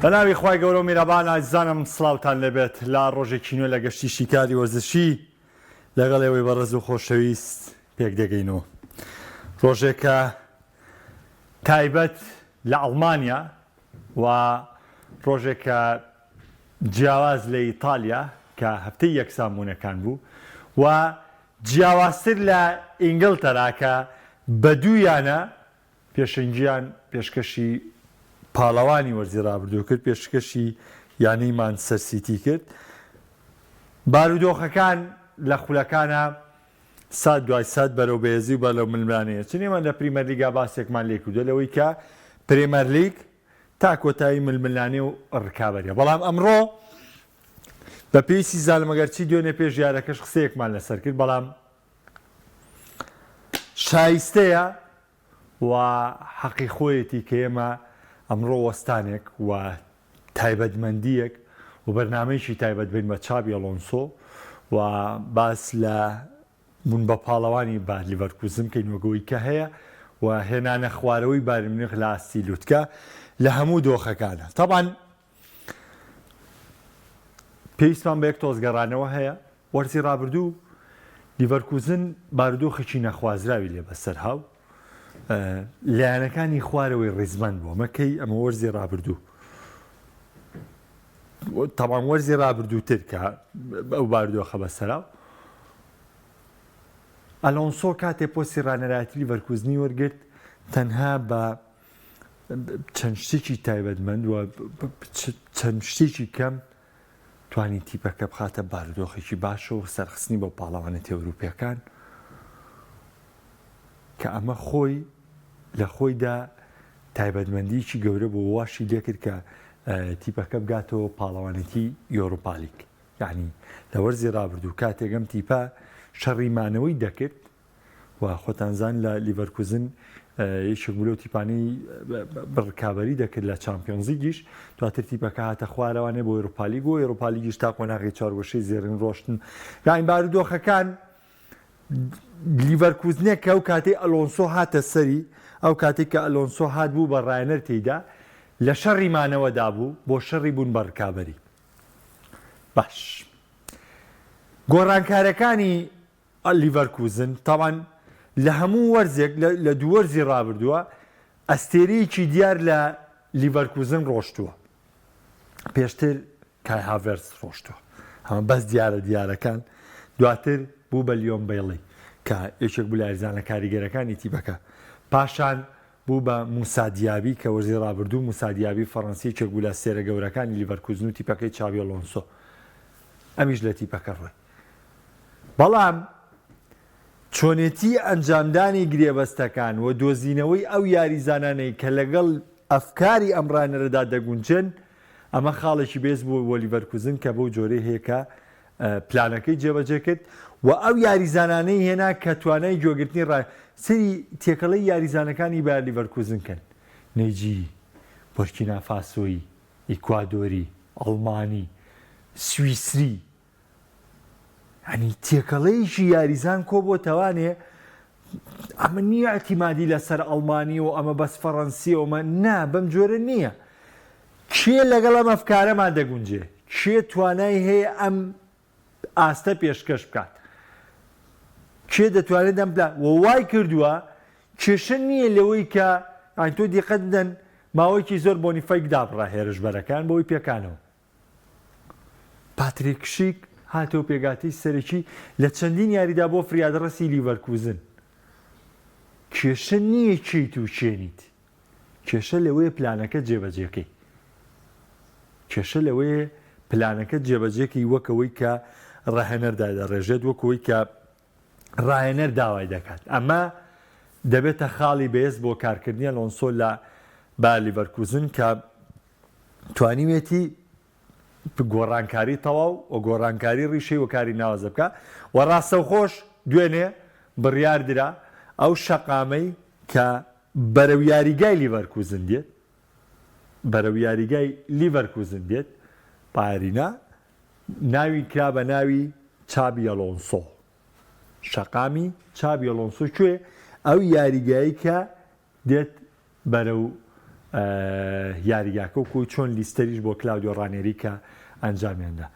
بە ناوی خوای گەورە و میرەبان ئازیزانم سڵاوتان لێبێت لە ڕۆژێکی نوێ لە گەشتی شیکاری وەرزشی لەگەڵ ئێوەی بەڕێز و خۆشەویست پێک دەگەینەوە ڕۆژێکە تایبەت لە ئەڵمانیا و ڕۆژێکە جیاواز لە ئیتالیا کە هەفتەی یەکسانبوونەکان بوو و جیاوازتر لە ئینگلتەرا کە بە دوو یانە پێشەنگیان پێشکەشی پاڵەوانی وەرزی رابردوو کرد، پێشکەشی یانەی مانچستەر سیتی کرد. بارودۆخەکان لە خولەکانا سات دوای سات بەرەو بەهێزی و بەرەو ململانێ ئەچن، ئێمە لە پریمەرلیگا باسێکمان لێ کردووە لەوەی کە پرێمەرلیگ تا کۆتایی ململانێ و رکابەریە، بەڵام ئەمڕۆ بە پێویستی زانم ئەگەرچی دوێنێ پێش یارەکەش قسەیەکمان لەسەر کرد بەڵام شایستەیە و حەقی خۆیەتی کە ئێمە ئەمڕۆ وەستانێک و تایبەتمەندییەک و بەرنامەیەکی تایبەت بین بە چابی ئەلۆنسۆ و باس لە بوون بە پاڵەوانی بار لیڤەرکوزن بکەین وەک ئەوەی کە هەیە و هێنانە خوارەوەی بایرن میونخ لە ئاستی لوتکە لە هەموو دۆخەکانە تەبعەن پێویستمان بە یەک تۆز گەڕانەوە هەیە وەرزی رابردوو لیڤەرکوزن بارودۆخێکی نەخوازراوی لێ بەسەر هاو لایەنەکانی خوارەوەی ڕیزبەند بوو ئەمە کەی ئەمە وەرزی رابردوو تەبان وەرزی رابردووتر کە ئەو بارودۆخە بەسەرا ئەلۆنسۆ کاتێ پۆستی ڕانەرایەتی لیڤەرکوزنی وەرگرت تەنها بە چەند شتێکی تایبەتمەند و چەند شتێکی کەم توانی تیپەکە بخاتە بارودۆخێکی باشەوە و سەرخستنی بۆ پاڵەوانێتی ئەوروپیەکان کە ئەمە خۆی لە خۆیدا تایبەتمەندیکی گەورە بۆ واشی لێکرد کە تیپەکە بگاتەوە پاڵەوانێتی یۆروپالیک یعنی لە وەرزی رابردوو کاتێک ئەم تیپە شەڕی مانەوەی دەکرد و خۆتان زان لە لیڤەرکوزن یەکێک بوو لەو تیپانەی ڕکابەری دەکرد لە چامپیۆنزلیگیش دواتر تیپەکە هاتە خوارەوانێ بۆ ئێرۆپالیگ و ئێرۆپالیگیش تا قۆناغی چوارگۆشەی زێڕین ڕۆشتن یاین بارودۆخەکان لیڤەرکوزنێک کە ئەو کاتەی ئەلۆنسۆ هاتە سەری ئەو کاتێک کە ئەلۆنسۆ هات بوو بە ڕایەنەر تێیدا لە شەڕی مانەوەدا بوو بۆ شەڕی بوون بە ڕکابەری باش گۆڕانکارەکانی لیڤەرکوزن تاوان لە هەموو وەرزێک لە دوو وەرزی رابردووە ئەستێرەیەکی دیار لە لیڤەرکوزن رۆشتووە پێشتر کای هاڤێرتز رۆشتووە ئەمە بەس دیارە دیارەکان دواتر بوو بە لیۆن بەیڵی کە یەکێک بوو لە یاریزانە کاریگەرەکانی تیپەکە پاشان بوو بە موسا دیابی کە وەرزی رابردوو موسا دیابی فەڕەنسی یەکێک بوو لە ئەستێرە گەورەکانی لیڤەرکوزن و تیپەکەی چابی ئەلۆنسۆ ئەمیش لە تیپەکە رۆی بەڵام چۆنێتی ئەنجامدانی گرێبەستەکان و دۆزینەوەی ئەو یاریزانانەی کە لەگەڵ ئەفکاری ئەم ڕانەرەدا دەگونجێن، ئەمە خاڵێکی بەهێز بوو بۆ لیڤەرکوزن کە بەو جۆرەی هەیە کە پلانەکەی جێبەجێ کرد و ئەو یاریزانانەی هێنا کە توانای گوێگرتنی ڕا سەیری تێکەڵەی یاریزانەکانی بایەر لیڤەرکوزن کەن، نەیجیری، بۆرکینافاسۆیی، ئیکوادۆری، ئەڵمانی، سویسری، یانی تێکەڵەیەکی یاریزان کۆبۆتەوانێ ئەمە نییە اعتیمادی لەسەر ئەڵمانی و ئەمە بەس فەڕەنسی ئەومە نا بەم جۆرە نییە کێ لەگەڵ ئەم ئەفکارەمان دەگونجێ کێ توانای هەیە ئەم ئاستە پێشکەش بکات کێ دەتوانێت ئەم پلان و وای کردووە کێشە نییە لەوەی کە ئەین تۆ دیقەت بدەن ماوەیەکی زۆر بۆنیفەیک دابڕا هێرشبەرەکان بەوەی پێکانەوە پاتریک شیک هاتەوە پێکهاتەی سەرەکی لە چەندین یاریدا بۆ فریادڕەسی لیڤەرکوزن. کێشە نییە کێیت و کێ نیت، کێشە لەوەیە پلانەکەت جێبەجێکەی. کێشە لەوەیە پلانەکەت جێبەجێکەی وەک ئەوەی کە ڕاهێنەر دایدەڕێژێت، وەک ئەوەی کە ڕاهێنەر داوای دەکات. ئەمە دەبێتە خاڵی بەهێز بۆ کارکردنی ئەلۆنسۆ لە بایەر لیڤەرکوزن کە توانیوێتی گۆڕانکاری تەواو و گۆڕانکاری ڕیشەی و کاری ناوازە بکا و ڕاستەوخۆش دوێنێ بڕیار درا ئەو شەقامەی کە بەرەو یاریگای لیڤەرکوزن دێت بەرەو یاریگای لیڤەرکوزن دێت بایەرینا ناوی کرا بە ناوی چابی ئەلۆنسۆ شەقامی چابی ئەلۆنسۆ کوێ ئەو یاریگایی کە دێت بەرەو. یاریگاکە و کۆی چۆن لیستەریش بۆ کلاودیۆ ڕانێری کە ئەنجامیاندا.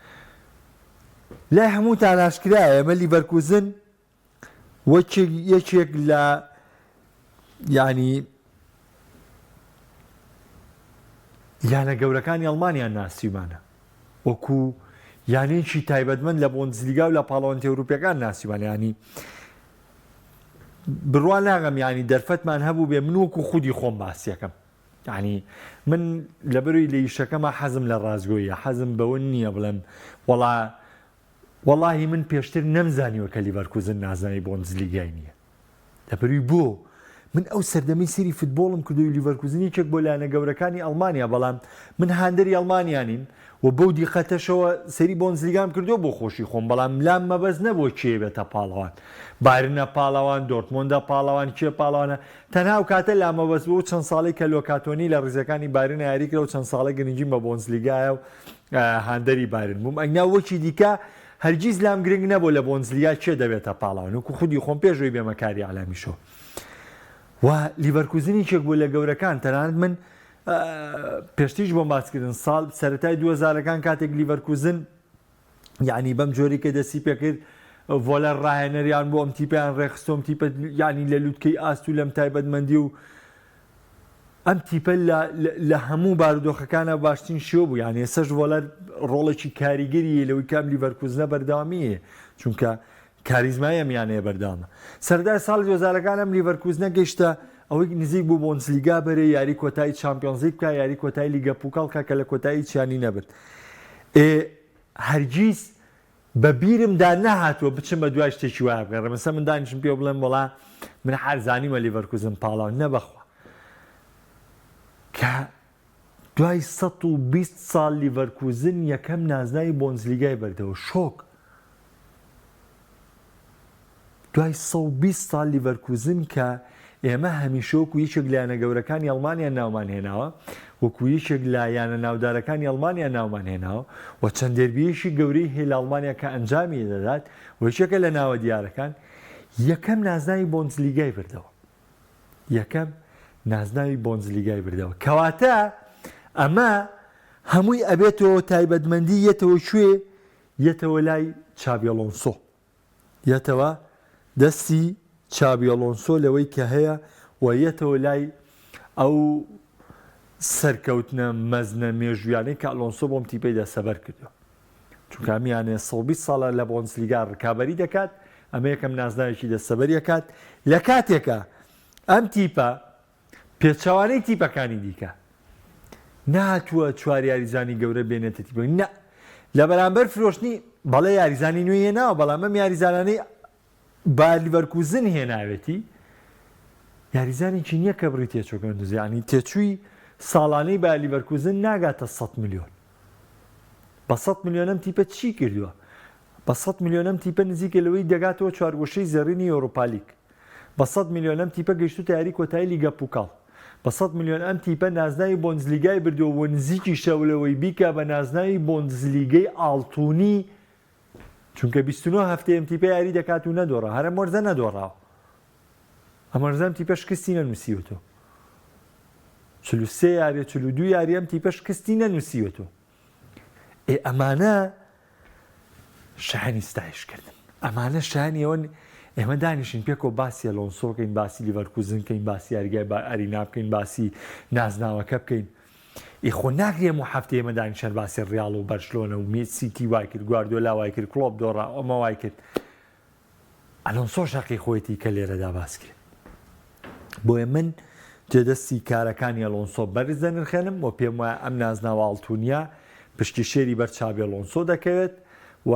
لای هەمووتان ئاشکرایە ئێمە لیڤەرکوزن وەکێک یەکێک لە یانی یانە گەورەکانی ئەڵمانیا ناسیومانە وەکو یانەیەکی تایبەتمەند لە بۆندسلیگا و لە پاڵەوانێتی ئەوروپیەکان ناسیومانە ینی بڕوا ناگەم ینی دەرفەتمان هەبوو بێ من وەکو خودی خۆم باسیەکەم ینی من لەبەروی لە ئیشەکەمە حەزم لە ڕاستگۆیە حەزم بەوە نییە بڵێم وەڵا وەڵاهی من پێشتر نەمزانیوە کە لیڤەرکوزن نازناوی بۆندسلیگای نییە لەبەروی بۆ من ئەو سەردەمەی سەیری فتبۆڵم کردووی لیڤەرکوزن یەکێک بۆ لایەنە گەورەکانی ئەڵمانیا بەڵام من هاندەری ئەڵمانیا نیم و بەو دیقەتەشەوە سەیری بۆندسلیگام کردووە بۆ خۆشی خۆم بەڵام لام مەبەست نەبووە کێ بێتە پاڵەوان بایرنە پاڵەوان دۆرتمۆندە پاڵەوان کێ پاڵەوانە تەنها ئەو کاتە لام مەبەست بوو چەند ساڵی کە لۆکاتۆنی لە ڕیزەکانی بایرن یاری کرد و چەند ساڵە گرنگیم بە بۆندسلیگایە و هاندەری بایرن بووم ئەگنا وەکی دیکە هەرگیز لام گرنگ نەبوو لە بۆندسلیگا کێ دەبێتە پاڵەوان وەکو خودی خۆم پێش ئەوەی بێمە کاری ئیعلامیشەوە و لیڤەرکوزن یەکێک بوو لە گەورەکان تەنانەت من پێشتریش بۆم باسکردن ساڵ سەرەتای دووەزارەکان کاتێک لیڤەرکوزن یعنی بەم جۆری کە دەستی پێکرد ڤۆلەر ڕاهێنەریان بۆ ئەم تیپیان ڕێخستۆم تیپە یعنی لە لوتکەی ئاست و لەم تایبەتمەندی و ئەم تیپە لە هەموو بارودۆخەکانا باشترین شێوە بوو یان ئێستاش ڤۆلەر ڕۆڵێکی کاریگەری هەیە لەوەی کە ئەم لیڤەرکوزنە بەردەوامی هەیە چونکە کاریزمای ئەم یانەیە بەردەوامە سەرەتای ساڵی 2000ەکان ئەم لیڤەرکوزنە گەیشتە ئەوەی نزیک بوو بۆندسلیگا بەرێ یاری کۆتایی چامپیۆنزلیگ بکا یاری کۆتایی لیگە پوکاڵ کا کە لە کۆتایی هیچیانی نەبرد ئێ هەرگیز بە بیرمدا نەهاتووە بچم بە دوای شتێکی وایە بگەڕێم مەسەلەن من دانیشم پێ بڵێم وەڵا من هەر زانیمە لیڤەرکوزن پاڵاو نە بەخوا کە دوای 120 ساڵ لیڤەرکوزن یەکەم نازناوی بۆندسلیگای بردەوە شۆک دوای 120 ساڵ لیڤەرکوزن کە ئێمە هەمیشە وەکو یەکێک لە یانە گەورەکانی ئەڵمانیا ناومان هێناوە، وەکو یەکێک لە یانە ناودارەکانی ئەڵمانیا ناومان هێناوە و چەند دێربییەکی گەورەی هەیە لە ئەڵمانیا کە ئەنجامی دەدات و یەکێکە لە ناوە دیارەکان، یەکەم نازناوی بۆندسلیگای بردەوە. یەکەم نازناوی بۆندسلیگای بردەوە. کەواتە ئەمە هەمووی ئەبێتەوە تایبەتمەندی یەتەوە کوێ؟ یەتەوە لای چابی ئەلۆنسۆ. یەتەوە دەستی چابی ئەلۆنسۆ لەوەی کە هەیە و یەتەوە لای ئەو سەرکەوتنە مەزنە مێژوویانەی کە ئەلۆنسۆ بۆم تیپەی دەستەبەر کردووە. چونکە ئەم یانەیە 120 ساڵە لە بۆندسلیگا رکابەری دەکات، ئەمە یەکەم نازناوێکی دەستەبەری ئەکات، لە کاتێکا ئەم تیپە پێچەوانەی تیپەکانی دیکە نەهاتووە چوار یاریزانی گەورە بێنێتە تیپەکە نە لە بەرامبەر فرۆشتنی بەڵێ یاریزانی نوێی هێناوە بەڵام ئەم یاریزانانەی بایر لیڤەرکوزن هێناوێتی یاریزانێکی نییە کە بڕی تێچووەکە ینی تێچووی ساڵانەی بایر لیڤەرکوزن ناگاتە 100 ملیۆن بە 100 ملیۆن ئەم تیپە چی کردووە بە 100 ملیۆن ئەم تیپە نزیکە لەوەی دەگاتەوە چوارگۆشەی زێڕینی یۆرۆپالیگ بە سەد ملیۆن ئەم تیپە گەیشتووتە یاری کۆتایی لیگە پوکاڵ. بە سەد ملیۆن ئەم تیپە نازناوی بۆندسلیگای بردووە و نزیکیشە لەوەی بیکا بە نازناوی بۆندسلیگەی ئاڵتونی چونکە 29 هەفتەی ئەم تیپە یاری دەکات و نەدۆڕا هەر ئەم وەرزە نەدۆڕاوە. ئەم وەرزە ئەم تیپە شکستی نەنووسیوەتەوە. 43 یاریە 42 یاری ئەم تیپە شکستی نەنووسیوەتەوە. ئێ ئەمانە شایانی ستایش کردن ئەمانە شایانی ئەوەن ئێمە دانیشین پێکەوە باسی ئەلۆنسۆ بکەین باسی لیڤەرکوزن بکەین باسی یاریگای با ئەرینا بکەین باسی نازناوەکە بکەین ئی خۆ ناکرێ هەموو هەفتەی ئێمە دانیشن باسی ڕیاڵ و بەرشلۆنە و سیتی وای کرد گواردیۆلا وای کرد کڵۆپ دۆڕا ئەمە وای کرد ئەلۆنسۆش هەقی خۆیەتی کە لێرەدا باس کرێت. بۆیە من جێدەستی کارەکانی ئەلۆنسۆ بەرز دەنرخێنم و پێم وایە ئەم نازناوە ئاڵتونیە پشکی شێری بەر چابی ئەلۆنسۆ دەکەوێت و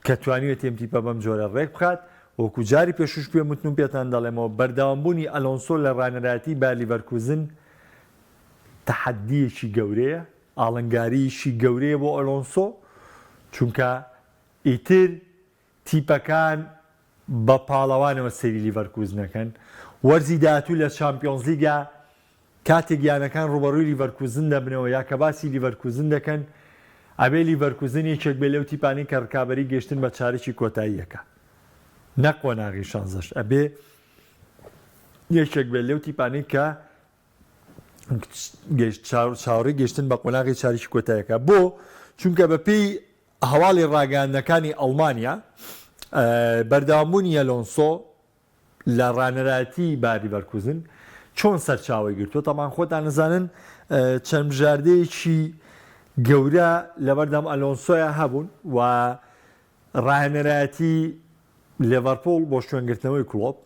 کە توانیوێتی ئەم تیپە بەم جۆرە ڕێک بخات وەکو جاری پێشوش پێم وتن و پێتان دەڵێمەوە بەردەوامبوونی ئەلۆنسۆ لە ڕانەرایەتی بایر لیڤەرکوزن تەحەدییەکی گەورەیە ئاڵنگارییەکی گەورەیە بۆ ئەلۆنسۆ چونکە ئیتر تیپەکان بە پاڵەوانەوە سەیری لیڤەرکوزن ئەکەن، وەرزی داهاتوو لە چامپیۆنزلیگا کاتێک یانەکان ڕووبەڕووی لیڤەرکوزن دەبنەوە یا کە باسی لیڤەرکوزن دەکەن ئەبێ لیڤەرکوزن یەکێک بێ لەو تیپانەی کە ڕکابەری گەیشتن بە چارەکی کۆتایی ئەکا نەک قۆناغی شانزەش ئەبێ یەکێک بێت لەو تیپانەی کە. چاوەڕێی گەیشتن بە قۆناغی چاریکی کۆتایەکە بۆ چونکە بەپێی هەواڵی ڕاگەیاندنەکانی ئەڵمانیا بەردەوامبوونی ئەلۆنسۆ لە ڕانەرایەتی بایر لیڤەرکوزن چۆن سەرچاوەی گرتووە تەمان خۆتان نزانن چەند بژاردەیەکی گەورە لەبەردەم ئەلۆنسۆیا هەبوون و ڕاهێنەرایەتی لێڤەرپوڵ بۆ شوێنگرتنەوەی کلۆپ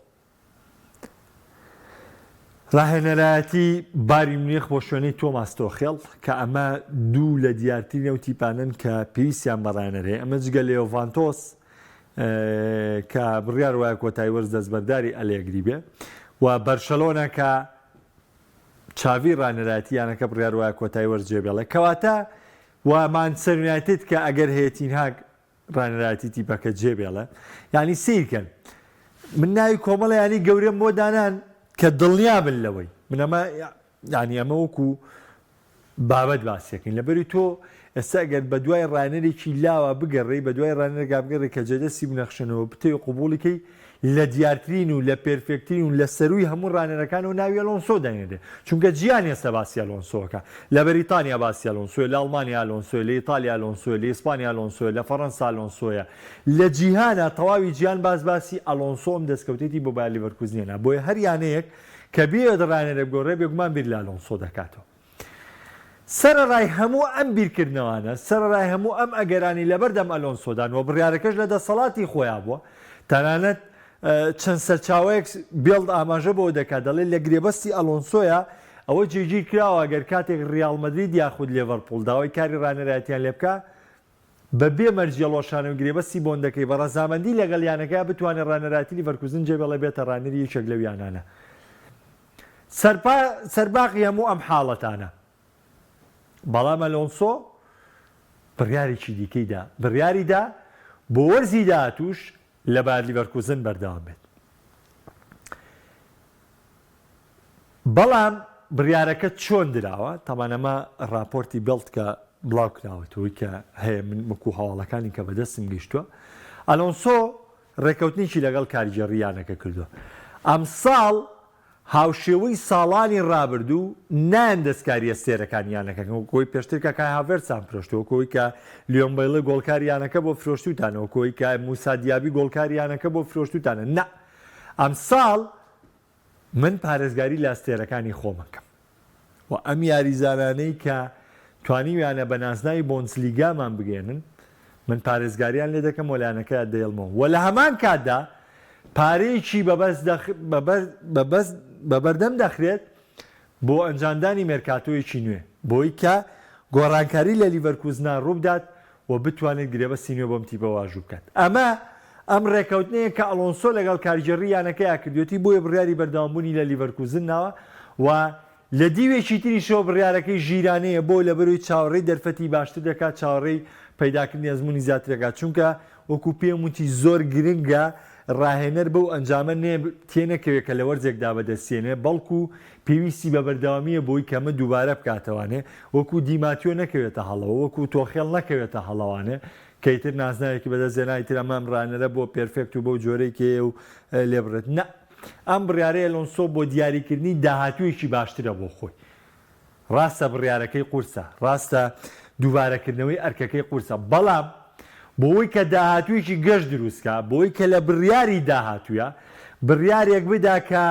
ڕاهێنەرایەتی بایرن میونخ بۆ شوێنەی تۆماس تۆخێڵ کە ئەمە دوو لە دیارترین ئەو تیپانەن کە پێویستیان بە ڕاهێنەر هەیە ئەمە جگە لە یۆڤانتۆس کە بڕیار وایە کۆتایی وەرز دەستبەرداری ئەلێگری بێ و بەرشەلۆنە کە چاڤی ڕاهێنەرایەتی یانەکە بڕیار وایە کۆتایی وەرز جێبێڵێ کەواتە و مانچستەر یونایتد کە ئەگەر هەیە تینهاگ ڕانەرایەتی تیپەکە جێ بێڵێ یانی سەیرکەن من ناوی کۆمەڵە یانی گەورەم بۆ دانان کە دڵنیا بن لەوەی من ئەمە یانی ئەمە وەکو بابەت باسیەکەین لەبەری تۆ ئێستا گەر بە دوای ڕانەرێکی لاوە بگەڕێی بە دوای ڕانەرێکا بگەڕێی کە جێدەستی بنەخشێنەوە بتەوێ قبوڵی کەی لە دیارترین و لە perfect ترین و لە سەرووی هەموو ڕانەرەکانەوە ناوی ئەلۆنسۆ دەهێنرێ چونکە جیهان ئێستا باسی ئەلۆنسۆ ئەکا لە بەریتانیا باسی ئەلۆنسۆیە لە ئەڵمانیا ئەلۆنسۆیە لە ئیتالیا ئەلۆنسۆیە لە ئیسپانیا ئەلۆنسۆیە لە فەرەنسا ئەلۆنسۆیە لە جیهانا تەواوی جیهان باس باسی ئەلۆنسۆ ئەم دەستکەوتەی بۆ بایەر لیڤەرکوزن هێنا بۆیە هەر یانەیەک کە بیەوێت ڕانەرێک بگۆڕێ بێگومان بیر لە ئەلۆنسۆ دەکاتەوە. سەرەڕای هەموو ئەم بیرکردنەوانە، سەرەڕای هەموو ئەم ئەگەرانەی لەبەردەم ئەلۆنسۆدان و بڕیارەکەش لە دەسەڵاتی خۆیا بووە، تەنانەت چەند سەرچاوەیەک بێڵد ئاماژە بەوە دەکات دەڵێت لە گرێبەستی ئەلۆنسۆیا ئەوە جێگیر کراوە گەر کاتێک ریاڵ مەدرید یاخود لێڤەرپوڵ داوای کاری ڕانەرایەتیان لێبکا بە بێ مەرج هەڵوەشانەوەی گرێبەستی بۆندەکەی بە ڕەزامەندی لەگەڵ یانەکەیا بتوانێت ڕانەرایەتی لیڤەرکوزن جێبێڵێ بێتە ڕانەری یەکێک لەو یانانە. سەرپا سەرباقی هەموو ئەم حاڵەتانە بەڵام ئەلۆنسۆ بڕیارێکی دیکەی دا، بڕیاری دا بۆ وەرزی داهاتووش لە بایەر لیڤەرکوزن بەردەوام بێت. بەڵام بڕیارەکە چۆن دراوە؟ تەبعەن ئەمە ڕاپۆرتی بێڵد کە بڵاو کراوەتەوەی کە هەیە من وەکو هەواڵەکانی کە بەدەستم گەیشتووە ئەلۆنسۆ ڕێکەوتنێکی لەگەڵ کارگێڕی یانەکە کردووە. ئەمساڵ هاوشێوەی ساڵانی ڕابردوو نایەن دەستکاری ئەستێرەکانی یانەکە کەن، وەکو ئەوەی پێشتر کە کای هاڤێرتزان فرۆشت، وەکو ئەوەی کە لیۆن بەیڵی گۆڵکاری یانەکە بۆ فرۆشتووتانە، وەکو ئەوەی کە موسا دیابی گۆڵکاری یانەکە بۆ فرۆشتووتانە، نا ئەمساڵ من پارێزگاری لە ئەستێرەکانی خۆم ئەکەم و ئەم یاریزانانەی کە توانیویانە بە نازناوی بۆندسلیگامان بگەیەنن من پارێزگاریان لێ دەکەم و لایەنەکە دەیڵمەوە و لە هەمان کاتدا پارەیەکی بە بەردەم دەخرێت بۆ ئەنجامدانی مێرکاتۆیەکی نوێ بۆی کە گۆڕانکاری لە لیڤەرکوزنا ڕووبدات و بتوانێت گرێبەستی نوێ بۆم تیپە واژوو بکات. ئەمە ئەم رێککەوتنەیە کە ئەڵۆنسۆ لەگەڵ کارگێڕی یانەکەیا کردوێتی، بۆیە بڕیاری بەردەوامبوونی لە لیڤەرکوزن ناوە و لە دیوێکی تریشەوە بڕیارەکەی ژیرانەیە بۆ لەبەرەوەی چاوەڕێی دەرفەتی باشتر دەکات، چاوەڕێی پەیداکردنی ئەزموونی زیاتر دەکات، چونکە وەکو پێم وتی زۆر گرنگە ڕاهێنەر بەو ئەنجامە تێنەکەوێت کە لە وەرزێکدا بەدەستیێنێ، بەڵکو پێویستی بە بەردەوامییە بۆی کە ئەمە دووبارە بکاتەوانێ، وەکو دی ماتیۆ نەکەوێتە هەڵەوە، وەکو تۆخێڵ نەکەوێتە هەڵەوانێ کە ئیتر نازناوێکی بەدەست هێنا ئیتر ئەمە ئەم ڕاهێنەرە بووە perfect و بەو جۆرەی کە هەیە و لێبڕێت. نا، ئەم بڕیارەی ئەلۆنسۆ بۆ دیاریکردنی داهاتوویەکی باشترە بۆ خۆی. ڕاستە بڕیارەکەی قورسە، ڕاستە دووبارەکردنەوەی ئەرکەکەی قورسە، بەڵام بۆوەی کە داهاتوویەکی گەش دروست کا، بۆوەی کە لە بڕیاری داهاتوویا بڕیارێک بدا کە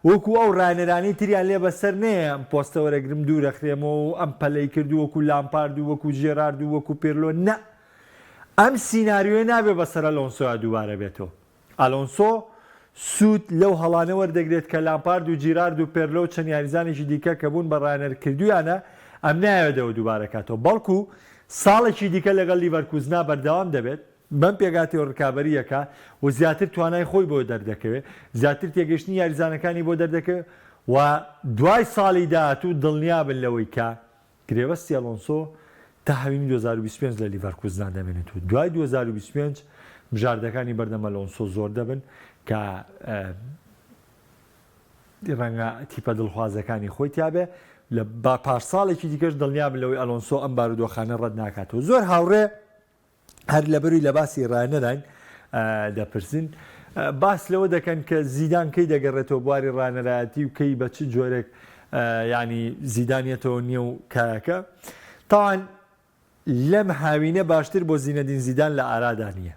وەکو ئەو ڕاهێنەرانەی تریان لێ بەسەر نەیە ئەم پۆستە وەرەگرم دوورەخرێمەوە و ئەم پەلەی کرد و وەکو لامپارد و وەکو جێرارد و وەکو پیرلۆ نا ئەم سیناریۆیە نابێ بەسەر ئەلۆنسۆیا دووبارە بێتەوە. ئالۆنسۆ سوود لەو هەڵانە وەردەگرێت کە لامپارد و جیرارد و پێرلۆ و چەند یاریزانێکی دیکە کە بوون بە ڕاهێنەر کردوویانە، ئەم نایەوێت ئەوە دووبارە کاتەوە، بەڵکو ساڵێکی دیکە لەگەڵ لیڤەرکوزنا بەردەوام دەبێت، بەم پێکهاتەوە رکابەرییەکە و زیاتر توانای خۆی بۆ دەردەکەوێت، زیاتر تێگەیشتنی یاریزانەکانی بۆ دەردەکەوێت و دوای ساڵی داهاتوو دڵنیابن لەوەی کە گرێبەستی ئەلۆنسۆ تا هاوینی 2025 لە لیڤەرکوزنا دەمێنێت و دوای 2025 بژاردەکانی بەردەم ئەلۆنسۆ زۆر دەبن کە ڕەنگە تیپە دڵخوازەکانی خۆی تیابێ لە پاش ساڵێکی دیکەش دڵنیابن لەوەی ئەلۆنسۆ ئەم بارودۆخانە ڕەت ناکاتەوە زۆر هاوڕێ هەر لەبەروی لە باسی ڕاهێنەراین دەپرسین باس لەوە دەکەن کە زیدان کەی دەگەڕێتەوە بواری ڕاهێنەرایەتی و کەی بە چ جۆرێک. یانی زیدان یەتەوە نێو کایەکە تاوان لەم هاوینە باشتر بۆ زینەدین زیدان لە ئارادا نییە.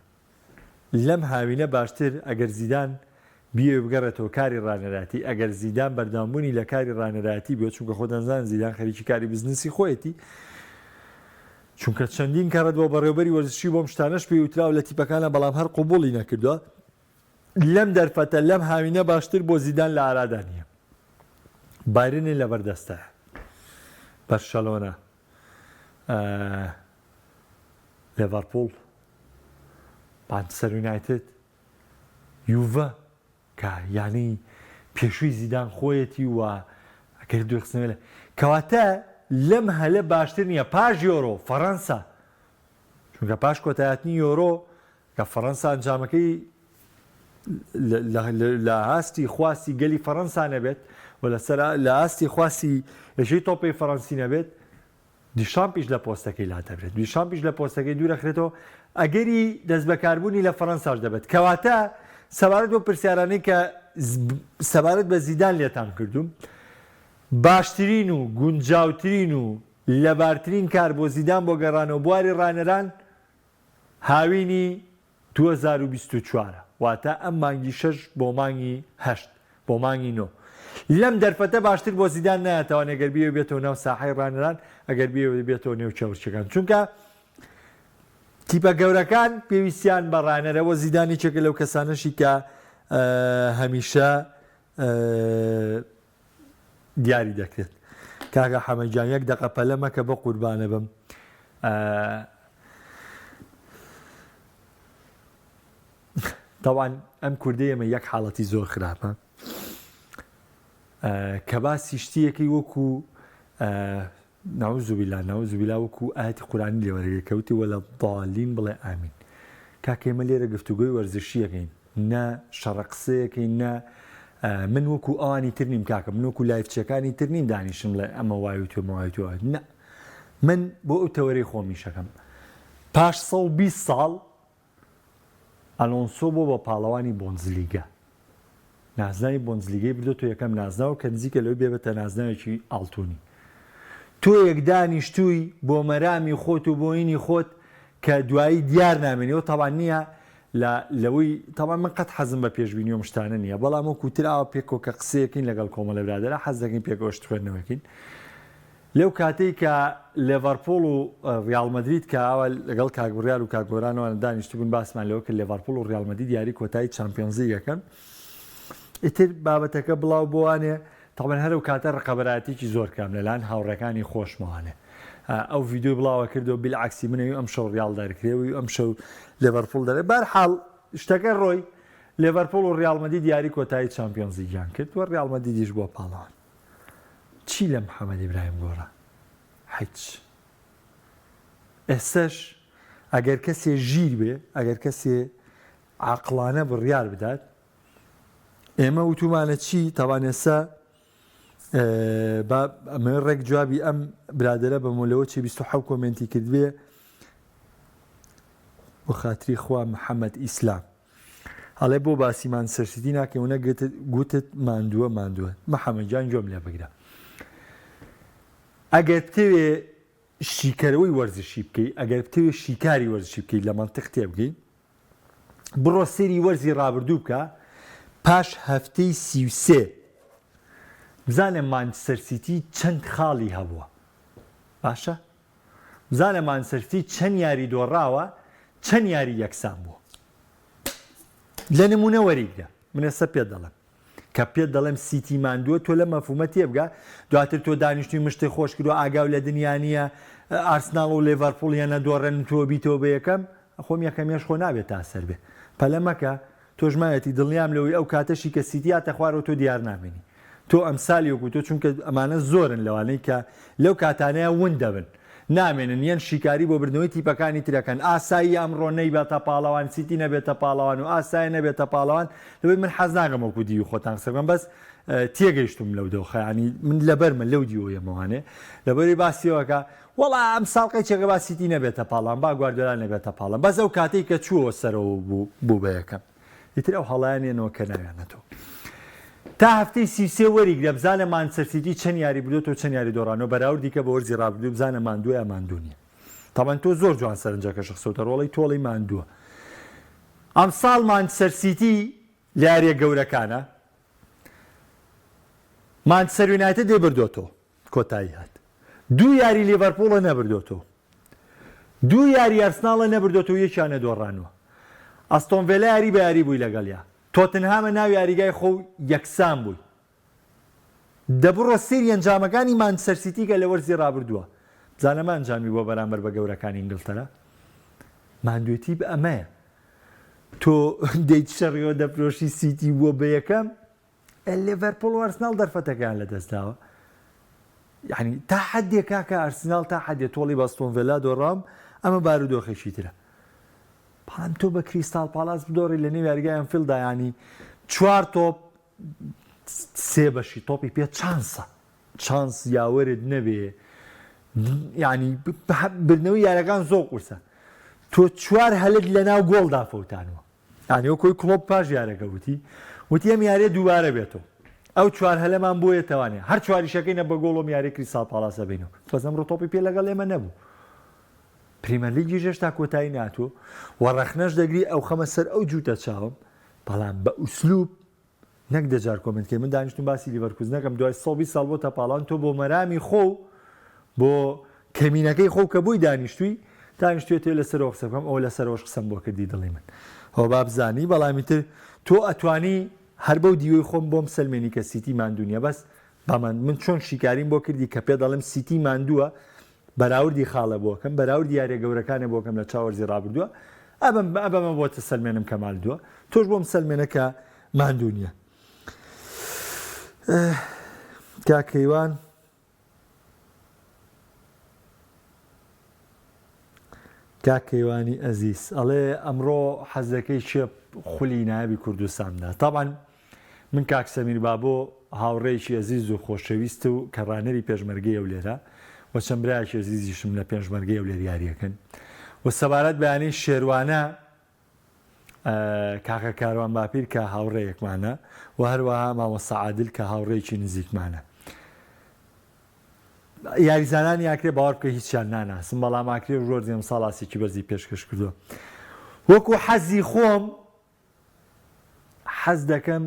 لەم هاوینە باشتر ئەگەر زیدان بیەوێ بگەڕێتەوە کاری ڕانەرایەتی، ئەگەر زیدان بەردەوامبوونی لە کاری ڕانەرایەتی بێت، چونکە خۆتان زانن زیدان خەریکی کاری بزنسی خۆیەتی، چونکە چەندین کەڕەت بۆ بەڕێوبەری وەرزشی بۆم شتانەش پێی وتراوە لە تیپەکانە بەڵام هەر قبوڵی نەکردووە. لەم دەرفەتە لەم هاوینە باشتر بۆ زیدان لە ئارادا نییە. بایرنی لەبەردەستە. بەرشەلۆنە. لێڤەرپوڵ، مانچستەر یونایتد، یوڤە کە یانەی پێشووی زیدان خۆیەتی و ئەگەر دوورخستنەوەی لە کەواتە لەم هەلە باشتر نییە پاش یۆرۆ فەڕەنسا چونکە پاش کۆتایاتنی یۆرۆ کە فەڕەنسا ئەنجامەکەی لە ئاستی خواستی گەلی فەڕەنسا نەبێت و لەسەر لە ئاستی خواستی یەکێتی تۆپی فەڕەنسی نەبێت دیشامپیش لە پۆستەکەی لادەبرێت دیشامپیش لە پۆستەکەی دوورەخرێتەوە ئەگەری دەستبەکاربوونی لە فەڕەنساش دەبێت کەواتە سەبارەت بۆ پرسیارانەی کە سەبارەت بە زیدان لێتان کردوم باشترین و گونجاوترین و لەبارترین کار بۆ زیدان بۆ گەڕانەوە بواری ڕانەران هاوینی 2024 واتە ئەم مانگی شەش بۆ مانگی هەشت بۆ مانگی نۆ لەم دەرفەتە باشتر بۆ زیدان نایەتەوە ئەگەر بیەوێ بێتەوە ناو ساحەی ڕانەران ئەگەر بیەوێ بێتەوە نێو کێبڕکێکان چونکە تیپە گەورەکان پێویستیان بە ڕانەرە وە زیدان یەکێکە لەو کەسانەشی کە هەمیشە دیاری دەکرێت. کاکە حەمە گیان یەک دەقە پەلە مەکە بە قوربانە بم. تاوان ئەم کوردەی ئێمە یەک حاڵەتی زۆر خراپە کە باسی شتیەکەی وەکو نعوذ باللە نعوذ باللە وەکو ئایەتی قورئانی لێ وەرەگرێ کە وتی ولا الضالین بڵێ ئامین کاکە ئێمە لێرە گفتوگۆی وەرزشیەکەین نە شەڕە قسەیەکەین نە من وەکو ئەوانی تر نیم کاکە من وەکو لایفچەکانی تر نیم دانیشم بڵێ ئەمە وای و تۆ وای تۆ نە من بۆ ئەو تەوەرەی خۆمیشەکەم پاش 120 ساڵ ئەلۆنسۆ بۆ بە پاڵەوانی بۆندزلیگا نازناوی بۆندزلیگەی بردۆتەوە یەکەم نازناو کە نزیکە لەوەی بێبێتە نازناوێکی ئاڵتونی. تۆیەک دانیشتووی بۆ مەرامی خۆت و بۆینی خۆت کە دوایی دیار نامێنی و تەبان نییە لە لەوەی تەبان من قەت حەزم بە پێشبینی و شتانە نییە بەڵام وەکو تر ئاوا پێکەوە کە قسەیەکین لەگەڵ کۆمەڵە برادەرە حەز دەکەین پێکەوە شت خوێندنەوەکەین لەو کاتەی کە لێڤەرپوڵ و ڕیاڵ مەدرید کە ئاوا لەگەڵ کاک بڕیار و کاک گۆرانەوە دانیشتبوون باسمان لەوە کرد لێڤەرپوڵ و ڕیاڵ مەدرید یاری کۆتایی چامپیۆنزلیگ ئەکەن ئیتر بابەتەکە بڵاو بۆوانێ تەبعەن هەر ئەو کاتە ڕقەبەرایەتیکی زۆر کرام لەلایەن هاوڕێکانی خۆشمەوانێ ئەو ڤیدیۆی بڵاوە کردەوە بیلعەکسی منەوی ئەم شەو ڕیاڵ دەرکرێ و ئەم شەو لێڤەرپوڵ دەرێ بەرحاڵ شتەکە ڕۆی لێڤەرپوڵ و ڕیاڵ مەدرید یاری کۆتایی چامپیۆنزلیگیان کرد و ڕیاڵ مەدریدیش بووە پاڵەوان چی لە محەمەد ئیبراهیم گۆڕا؟ هیچ. ئێستەش ئەگەر کەسێ ژیر بێ، ئەگەر کەسێ عاقڵانە بڕیار بدات، ئێمە وتومانە چی؟ تاوان ئێستا با ئەمەوێ ڕێک جوابی ئەم برادەرە بەمەوە لەوە چی 27 کۆمێنتی کردبێ بۆ خاتری خوا محەممەد ئیسلام ئەڵێ بۆ باسی مانچستەر سیتی ناکەی و نەگوتت گوتت ماندووە ماندووە محەمەد گیان گوێم لێ بگرە ئەگەر بتەوێ شیکەرەوەی وەرزشی بکەی ئەگەر بتەوێ شیکاری وەرزشی بکەی لە مەنتق تێبگەی بڕۆ سێری وەرزی ڕابردوو بکە پاش هەفتەی 33 بزانە مانچستەر سیتی چەند خاڵی هەبووە باشە بزانە مانچستەر سیتی چەند یاری دۆڕاوە چەند یاری یەکسان بووە لە نمونە وەریگرە من ئێستا پێت دەڵێم کە پێت دەڵێم سیتی ماندووە تۆ لە مەفهومە تێبگە دواتر تۆ دانیشتوی مشتی خۆش کردووە ئاگاو لە دنیا نییە ئارسناڵ و لێڤەرپوڵ یەنە دۆڕێن تۆ بیتەوە بە یەکەم خۆم یەکەمیش خۆ نابێت تا سەر بێ پەلە مەکە تۆش مایەتی دڵنیام لەوەی ئەو کاتەشی کە سیتی هاتە خوارەوە تۆ دیار نامێنی تۆ ئەمسالی وەکو تۆ چونکە ئەمانە زۆرن لەوانەی کە لەو کاتانەیا ون دەبن نامێنن یەن شیکاری بۆ بردنەوەی تیپەکانی ترەکەن ئاساییە ئەمڕۆ نەیباتە پاڵەوان سیتی نەبێتە پاڵەوان و ئاسایە نەبێتە پاڵەوان لەوەی من حەز ناکەم وەکو دیوی خۆتان قسە بکەم بەس تێگەیشتوم لەو دۆخە ینی من لەبەرمە لەو دیوە یەمەوانێ لەبەری باسیەوەکە وەڵا ئەمساڵ قەیچێکە با سیتی نەبێتە پاڵان با گواردیۆلا نەبێتە پاڵان بەس ئەو کاتەی کە چووەوە سەرەوە بوو بوو بە یەکەم ئیتر ئەو هەڵایان نێنەوە کە ناویانەتەوە. تا هەفتەی 33 وەریگرە بزانە مانچستەر سیتی چەند یاری بردۆتەوە چەند یاری دۆڕانەوە بەراوردی کە بە وەرزی ڕابردوو بزانە ماندووە یا ماندوو نییە تەبعەن تۆ زۆر جوان سەرنجەکەش خستۆتە ڕۆڵی تۆڵی ماندووە ئەمساڵ مانچستەر سیتی لە یاریە گەورەکانە مانچستەر یونایتدی بردۆتەوە کۆتایی هات دوو یاری لیڤەرپوڵە نەبردۆتەوە دوو یاری ئەرسناڵە نەبردۆتەوە یەکیانە دۆڕانوە ئەستۆن ڤێلا یاری بە یاری بووی لەگەڵیا تۆتنهامە ناو یاریگای خۆ و یەکسان بووی دە بڕۆ سەیری ئەنجامەکانی مانچستەر سیتی کە لە وەرزی رابردووە بزانە مە ئەنجامی بووە بەرامبەر بە گەورەکانی ئینگلتەرا ماندوێتی ئەمەیە تۆ دەیت شەڕیەوە دەفرۆشی سیتی بووە بە یەکەم لێڤەرپوڵ و ئەرسناڵ دەرفەتەکەیان لەدەستداوە یعنی تا حدێ کاکە ئەرسناڵ تا حدێ تۆڵی بەستۆن ڤێلا دۆڕام ئەمە بارودۆخێکی ترە بەڵام تۆ بە کریستاڵ پاڵاس بدۆڕی لە نێو یاریگای ئەنفیڵدا ینی چوار تۆپ سێ بەشی تۆپی پێ چانسە چانس یاوەرت نەبێ یعنی بردنەوەی یارەکان زۆر قورسە تۆ چوار هەلت لە ناو گۆڵدا فەوتانوە یعنی وەکۆی کڵۆپ پاش یارەکە وتی وتی ئەم یاریە دووبارە بێتەوە ئەو چوار هەلەمان بۆیە تەوانێ هەر چواریشەکەی نە بە گۆڵۆم یاری کریستاڵ پاڵاسە بینەوە بەس ئەمڕۆ تۆپی پێ لەگەڵ ئێمە نەبوو پریمەرلیگیش هێشتا کۆتایی ناتوە و ڕەخنەش دەگری ئەو خەمە سەر ئەو جووتە چاوم بەڵام بە ئوسلوب نەک دەجار comment کەی من دانیشتم باسی لیڤەرکوزنەکەم دوای 120 ساڵ بۆتە پاڵان تۆ بۆ مەرامی خۆ بۆ کەمینەکەی خۆ کە بۆی دانیشتووی دانیشتوێتێ لەسەرەوە قسە بکەم ئەوە لەسەرەوەش قسەم بۆ کردی دڵی من ئەوە با بزانی بەڵامی تر تۆ ئەتوانی هەر بەو دیوەی خۆم بۆم سەلمێنی کە سیتی ماندوو نییە بەس بامان من چۆن شیکاریم بۆ کردی کە پێ دەڵێم سیتی ماندووە بەراوردی خاڵە بۆ کەم بەراوردی یاریە گەورەکانە بۆ کەم لە چاو وەرزی ڕابردووە ئەبم ئەبەمە بۆتە سەلمێنم کە ماندووە تۆش بۆم سەلمێنە کە ماندوو نییە کاک کەیوان کاک کەیوانی ئەزیز ئەڵێ ئەمڕۆ حەزەکەی کێ خولی نایابی کوردستان دا تابان من کاک سەمیر بابۆ هاوڕێیەکی ئەزیز و خۆشەویست و کە ڕانەری پێشمەرگەی هەولێرە و چەند برایەکی ئەزیزیشم لە پێشمەرگەی هەولێر یاریەکەن و سەبارەت بە یانەی شێروانە کاکە کاروان باپیر کە هاوڕێیەکمانە و هەروەها مامۆستا عادل کە هاوڕێیەکی نزیکمانە یاریزانانی ئاکرێ باوەڕ بکە هیچیان ناناسم بەڵام ئاکرێ ژۆرزی ئەمساڵ ئاستێکی بەرزی پێشکەش کردووە وەکو حەزی خۆم حەز دەکەم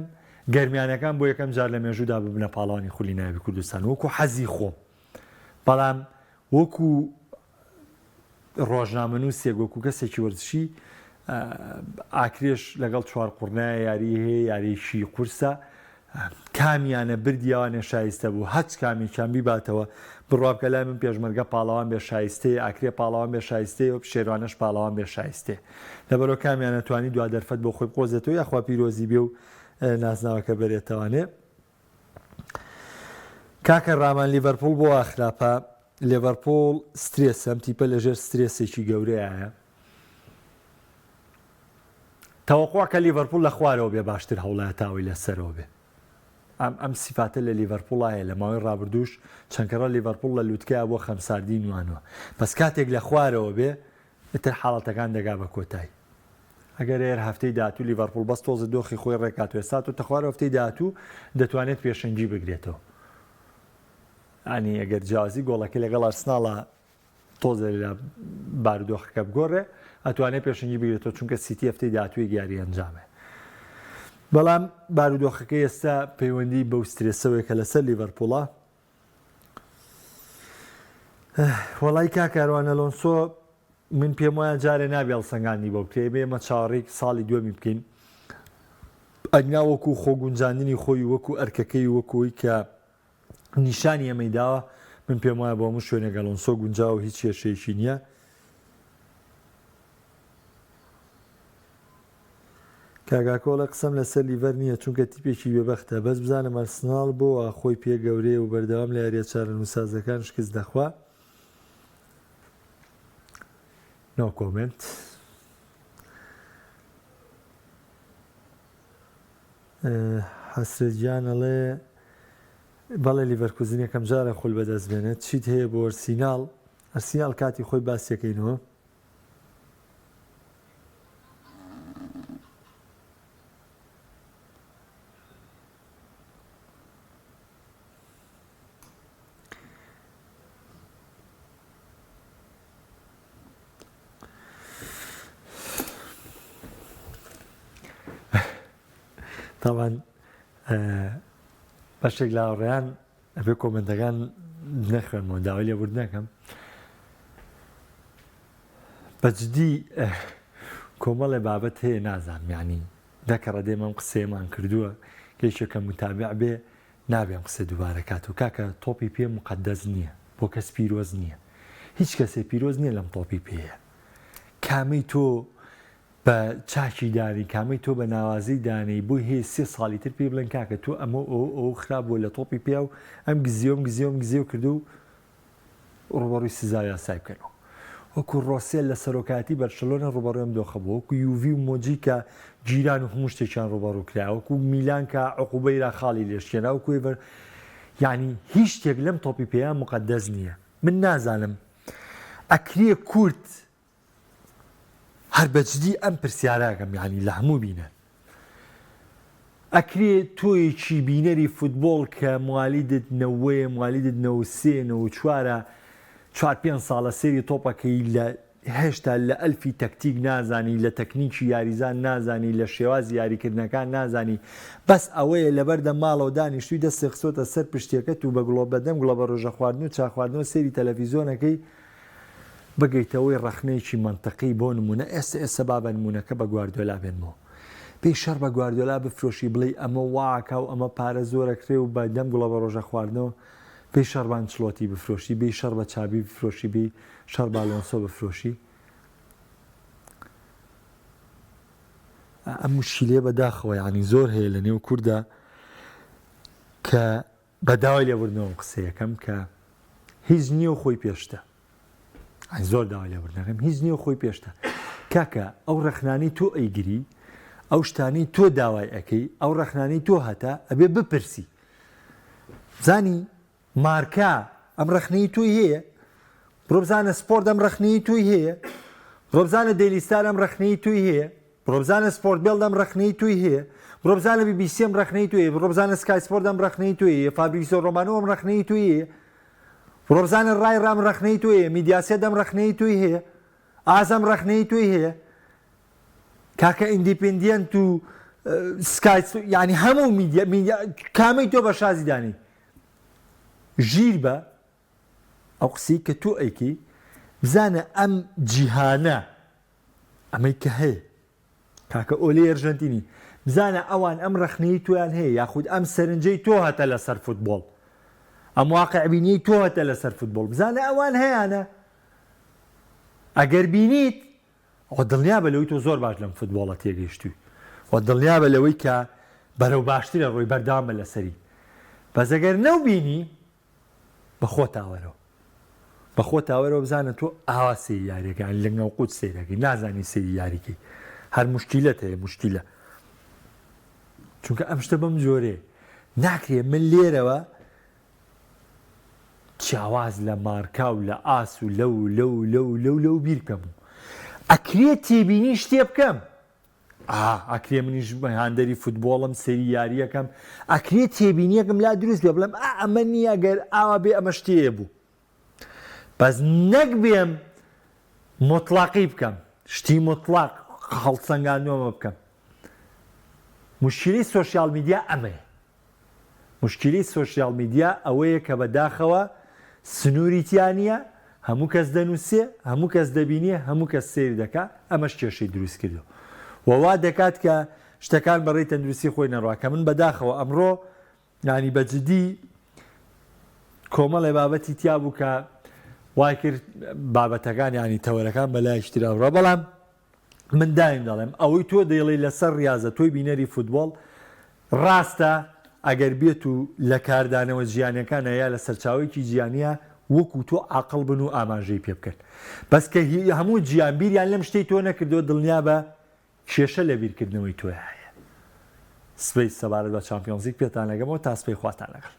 گەرمیانەکان بۆ یەکەم جار لە مێژوودا ببنە پاڵەوانی خولی نایابی کوردستان وەکو حەزی خۆم بەڵام وەکو ڕۆژنامەنووسێک وەکو کەسێکی وەرزشی ئاکرێش لەگەڵ چوارقوڕنایە یاری هەیە یاریی قورسە کامیانە بردی ئەوانێ شایستە بوو هەچ کامێکیان بیباتەوە بڕوا بکە لای من پێشمەرگە پاڵەوان بێ شایستەیە ئاکرێ پاڵەوان بێ شایستەیە و شێروانەش پاڵەوان بێ شایستەیە لەبەرەوە کامیانە توانی دوا دەرفەت بۆ خۆی بقۆزێتەوە یاخوا پیرۆزی بێ و نازناوەکە بەرێتەوانێ کاکە ڕامان لیڤەرپوڵ بۆ وا خراپە لێڤەرپوڵ سترێسە ئەم تیپە لەژێر سترێسێکی گەورەیە تەوەقوع کە لیڤەرپوڵ لە خوارەوە بێ باشتر هەوڵە تاوەی لە سەرەوە بێ ئەم ئەم سیفاتە لە لیڤەرپوڵ هەیە لە ماوەی ڕابردووش چەند کەڕە لیڤەرپوڵ لە لوتکەیا بۆ خەمساردی نوانوە بەس کاتێک لە خوارەوە بێ ئیتر حاڵەتەکان دەگا بە کۆتایی ئەگەر ئێر هەفتەی داهاتوو لیڤەرپوڵ بەس تۆزە دۆخی خۆی ڕێکات و ئێستا تۆتە خوارەوە هەفتەی داهاتوو دەتوانێت پێشەنگی بگرێتەوە ینی ئەگەر جیاوازی گۆڵەکەی لەگەڵ ئەرسناڵە تۆزێ لە بارودۆخەکە بگۆڕێ ئەتوانێت پێشەنگی بگرێتەوە چونکە سیتی هەفتەی داهاتوویەک یاری ئەنجامێ بەڵام بارودۆخەکە ئێستا پەیوەندی بەو سترێسەوەی کە لەسەر لیڤەرپوڵە وەڵای کاک کاروان ئەلۆنسۆ من پێم وایە جارێ نابێ هەڵسەنگاندنی بۆ بکرێ ئێمە ئێمە چاوەڕێی ساڵی دووەمی بکەین ئەگنا وەکو خۆگونجاندنی خۆی وەکو ئەرکەکەی وەکوی کە نیشانی ئەمەی داوە من پێم وایە بۆ هەموو شوێنێک ئەلۆنسۆ گونجاوە و هیچ کێشەیەکی نییە. کاک ئاکۆ ئەڵێ قسەم لەسەر لیڤەر نییە چونکە تیپێکی بێبەختە بەس بزانم ئەرسناڵ بۆ وا خۆی پێ گەورەیە و بەردەوام لە یاریە چارەنووسسازەکان شکست دەخوا no comment. حەسرەت گیان ئەڵێ بەڵێ لیڤەرکوزن یەکەم جارە خول بەدەست بێنێت چیت هەیە بۆ ئەرسیناڵ ئەرسیناڵ کاتی خۆی باسیەکەینەوە تاوان بەشێک لە هاوڕێیان ئەبێ کۆمنتەکان نەخوێنمەوە داوای لێبوردن نەکەم بەجدی کۆمەڵێ بابەت هەیە نازانم یعنی دەکەڕە دێم ئەم قسەیەمان کردووە کە یەکێکە متابع بێ نابێ ئەم قسە دووبارە کاتەوە کاکە تۆپی پێ مقدس نییە بۆ کەس پیرۆز نییە هیچ کەسێ پیرۆز نییە لەم تۆپی پێیە کامەی تۆ بە چاکی دانی کامەی تۆ بە ناوازەی دانەی بۆی هەیە سێ ساڵی تر پێی بڵێن کاکە تۆ ئەمە ئەو ئەو خراپ بووە لە تۆپی پێ و ئەم گزیۆم گزیۆم گزیۆ کردو ڕووبەڕووی سزا و یاسای بکەنەوە. وەکو ڕۆسێل لە سەرۆکایەتی بەرشەلۆنە ڕووبەڕووی ئەم دۆخە بووە، وەکو یوڤی و مۆجی کە گیران و هەموو شتێکیان ڕووبەڕوو کرایە، وەکو میلان کە عقوبەیرا خاڵی لێ شکێنرا، وەکو ئێڤەر یانی هیچ شتێک لەم تۆپی پێیە موقەدەس نییە. من نازانم ئەکرێ کورد هەر بەجدی ئەم پرسیارە ئەکەم یانی لە هەموو بینەر ئەکرێ تۆیەکی بینەری فوتبۆڵ کە موالیدت نەوەیە موالیدت نەوە سێ نەوە چوارە چوار پێنج ساڵە سێری تۆپەکەی لە هێشتا لە ئەلفی تەکتیک نازانی لە تەکنیکی یاریزان نازانی لە شێوازی یاریکردنەکان نازانی بەس ئەوەیە لەبەردەم ماڵەوە دانیشتووی دەستی خستۆتە سەر پشتیەکەت و بە گڵۆ بەدەم گڵە بە ڕۆژە خواردن و چا خواردنەوە سێری تەلەفیزۆنەکەی بگەیتەوەی ڕەخنەیەکی مەنتقی بۆ نمونە ئێستا ئێستا با بە نمونەکە بە گواردیۆلا بێنمەوە بێی شەڕ بە گواردیۆلا بفرۆشی بڵێی ئەمە واکا و ئەمە پارە زۆرەکرێ و بە دەم گوڵە بە ڕۆژە خواردنەوە بێی شەڕ بە ئەنچلۆتی بفرۆشی بێی شەڕ بە چابی بفرۆشی بێی شەڕ بە ئالۆنسۆ بفرۆشی ئەم مشکیلەیە بەداخەوە یعنی زۆر هەیە لە نێو کووردا کە بە داوای لێبوردنەوە ئەم قسەیەکەم کە هیچ نییە و خۆی پێشتە زۆر داوای لێبوردنەکەم هیچ نییە و خۆی پێشتە کاکە ئەو ڕەخنانی تۆ ئەیگری ئەو شتانی تۆ داوای ئەەکەی ئەو ڕەخنانی تۆ هەتا ئەبێ بپرسی زانی مارکا ئەم ڕەخنەی تۆی هەیە بڕۆ بزانە سپۆرت ئەم ڕەخنەی تۆی هەیە بڕۆ بزانە دەیلی ستار ئەم ڕەخنەی تۆی هەیە بڕۆ بزانە سپۆرت بێڵد ئەم ڕەخنەی تۆی هەیە بڕۆ بزانە بی بی سی ئەم ڕەخنەی تۆی هەیە بڕۆ بزانە سکای سپۆرت ئەم ڕەخنەی تۆی هەیە فابریزیۆ ڕۆمانۆ ئەم ڕەخنەی تۆی هەیە بڕۆ بزانە ڕای ڕام ڕەخنەی تۆی هەیە میدیاسێت ئەم ڕەخنەی تۆی هەیە ئاز ئەم ڕەخنەی تۆی هەیە کاکە ئیندیپندیەنت و سکای یعنی هەموو میدیا میدیا کامەی تۆ بە شازی دانی ژیر بە ئەو قسەی کە تۆ ئەیکەی بزانە ئەم جیهانە ئەمەی کە هەیە کاکە ئۆلی ئەرژەنتینی بزانە ئەوان ئەم ڕەخنەی تۆیان هەیە یاخود ئەم سەرنجەی تۆ هەتە لەسەر فوتبۆڵ ئەم واقعبینیەی تۆ هەتە لەسەر فوتبۆڵ بزانە ئەوان هەیانە ئەگەر بینیت و دڵنیابە لەوەی تۆ زۆر باش لەم فوتبۆڵە تێگەیشتووی و دڵنیابە لەوەی کە بەرەو باشترە ڕۆی بەردەوامە لەسەری بەس ئەگەر نەوبینی بە خۆتا وەرەوە بە خۆتا وەرەوە بزانە تۆ ئاوا سەیری یاریەکە یانی لە نەوقوت سەیرەکەی نازانی سەیری یاریکەی هەر مشکیلەت هەیە مشکیلە چونکە ئەم شتە بەم جۆرێ ناکرێ من لێرەوە جیاواز لە مارکا و لە ئاس و لەو لەو لەو لەو لەو بیر بکەم و ئەکرێ تێبینی شتێ بکەم ئا ئەکرێ منیش هاندەری فوتبۆڵم سەیری یاریەکەم ئەکرێ تێبینیەکم لا دروست بێ بڵێم ئا ئەمە نییە گەر ئاوا بێ ئەمە شتەیە بوو بەس نەک بێم مطلقی بکەم شتی مطلق هەڵسەنگاندنەوە بکەم مشکلی سۆشیال میدیا ئەمەیە موشکیلەی سۆشیاڵ میدیا ئەوەیە کە بە داخەوە سنووری تیا نییە، هەموو کەس دەنووسێ، هەموو کەس دەبینێ، هەموو کەس سەیر دەکا، ئەمەش کێشەی دروست کردووە و وا دەکات کە شتەکان بە ڕێی تەندروستی خۆی نەڕوا کە من بە داخەوە ئەمڕۆ یانی بە جدی کۆمەڵێ بابەتی تیا بوو کە وای کرد بابەتەکان یانی تەوەرەکان بە لایەکی ترا بڕا بەڵام من دایم دەڵێم ئەوەی تۆ دەیڵێی لەسەر ڕیازە تۆی بینەری فوتبۆڵ ڕاستە ئەگەر بێت و لە کاردانەوە جیانەکانە یا لە سەرچاوەیەکی جیانە وەکو تۆ عاقڵ بن و ئاماژەی پێ بکەن بەس کە هەموو جیان بیریان لەم شتەی تۆ نەکردەوە دڵنیابە کێشە لە بیرکردنەوەی تۆیا هەیە سبەی سەبارەت بە چامپیۆنزلیگ پێتان ئەگەمەوە تا سبەی خواتان لەگەڵ.